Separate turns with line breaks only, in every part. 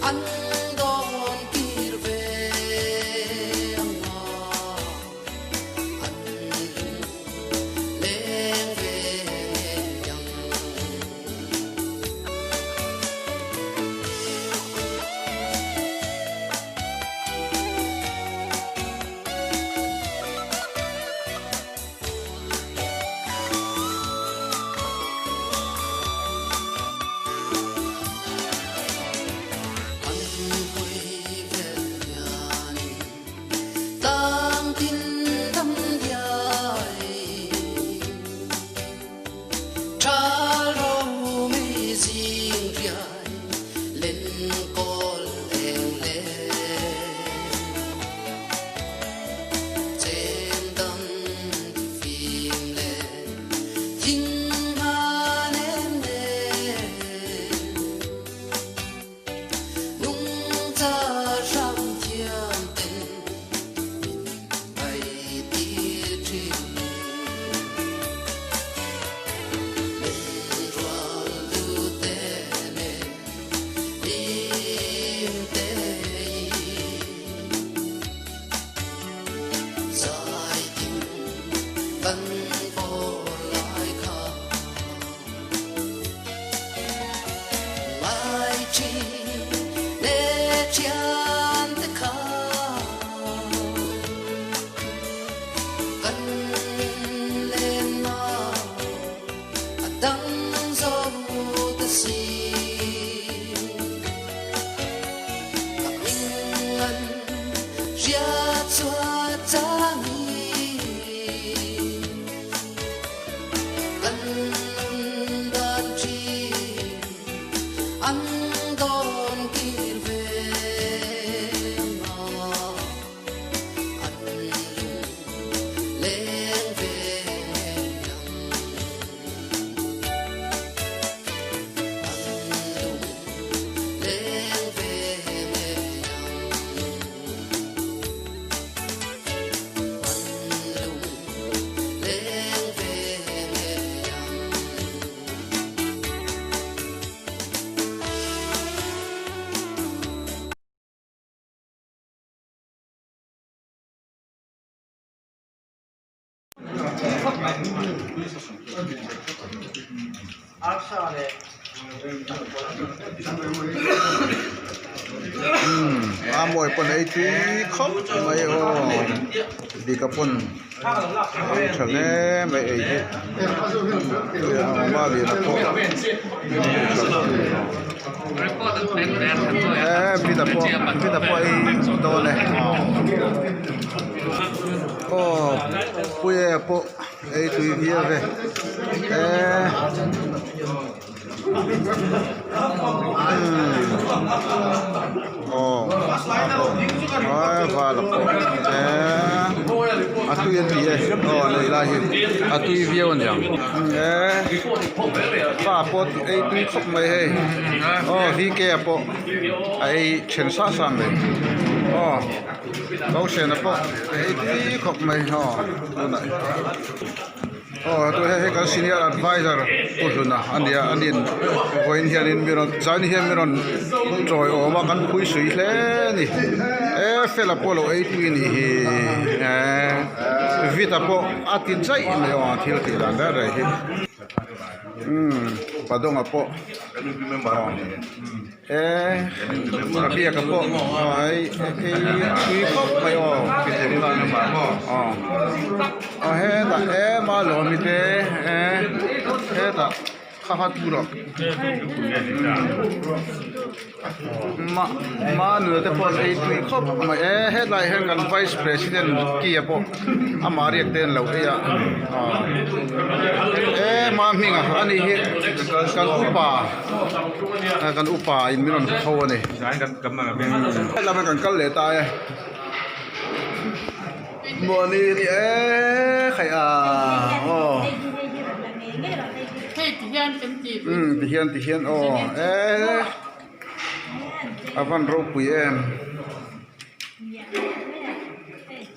An dawn kir ve. A mawi pawn ei tui khawp mai aw dika pawn ei tha hle mai ei hi maliana pawh e bita pawh bita pawh ei dawn e aw puia pawh ei tui viau ve eee aw a val a pawh eee a tui an ti e aw an ei lai hi a tui viau a niang eee pa pawh ei tui khawp mai hei aw v k a pawh a ei then sah sah mai aw. Kawlhriana pawh ei tui khawp mai aw tunah aw tu hei hi kan senior advisor Pu Hluna a nia a nin vawiin hianin mi rawn zaini hian mi rawn chawi awm a kan phui sui hle a ni e fela pawh lo ei tui a nih hi eee vita pawh a ti chaih mai aw thil tih dan reng reng hi umm Padawnga pawh E a biak a pawh ai ei tui khawp mai aw aw aw hetah ema lawmi te e hetah kha kha tu rawh ma ma nula te pawh an ei tui khawp mai e hetlai hian kan vice president kia pawh amah riak te an lo ei a aw ema hming a ani hi kan upa. Kan upa in min rawn kho a ni. Hetlai kan kal leh ta e. Muani ni e khaih a aw. Umm tihian tihian aw e a van ropui em.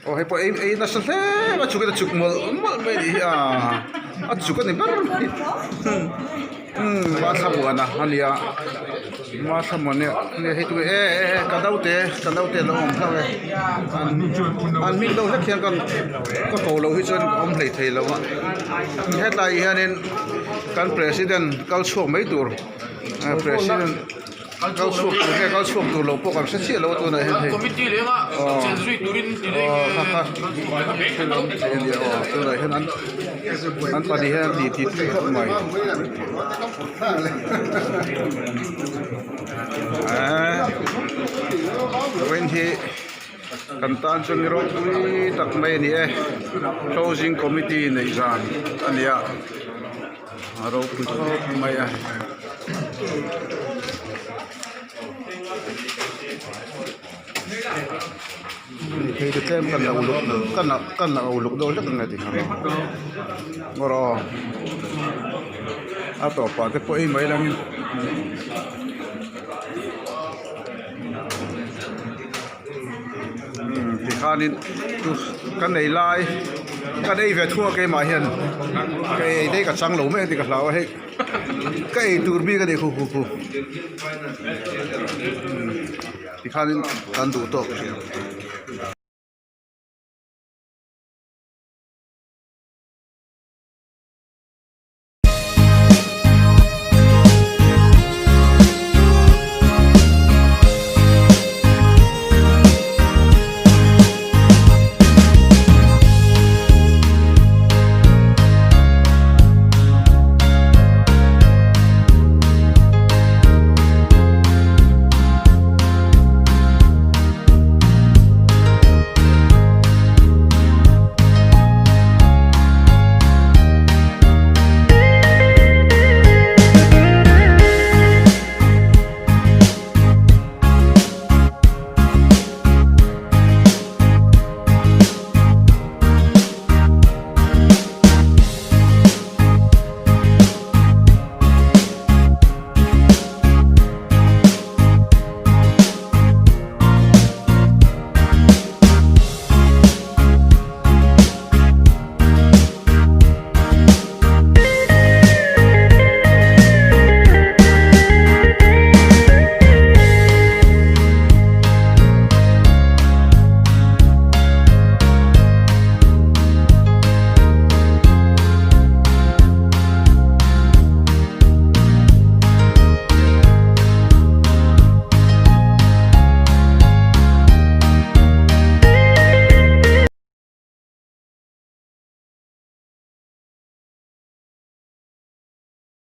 Aw hei pawh ei ei nasa hle mai a chuk in a chuk mawlh mawlh mai a nih hi a a chuk a ni ber mai umm Mathlamuana a nia Mathlamuana nia hei tu e e ka naute ka naute a lo awm hlauh e an hming deuh hlek hian ka ka ko loh hi chuan ka awm hlei thei lo a hetlai hianin kan president kal chhuak mai tur president. Kal chhuak tur nge kal chhuak tur lo pawh kan hre chiah lo a tunah hian hei aw aw kha kha thil awm thei a nia aw tunah hian an an pahnih hian an titi tui khawp mai eee vawiin hi kan tan chuan ni ropui tak mai a ni e closing committee neih zan a ni a. A ropui khawp mai a. Hei te tlem kan la uluk kan la kan la uluk deuh hlek ang e tikhan aw aw a tawpah te pawh ei mai langin. Tikhanin kan ei lai kan ei ve thung a keimah hian ka ei daih ka chang lo mai a ni ka hlau a hei ka ei tur bik a ni khu khu khu tikhanin kan duh tawk.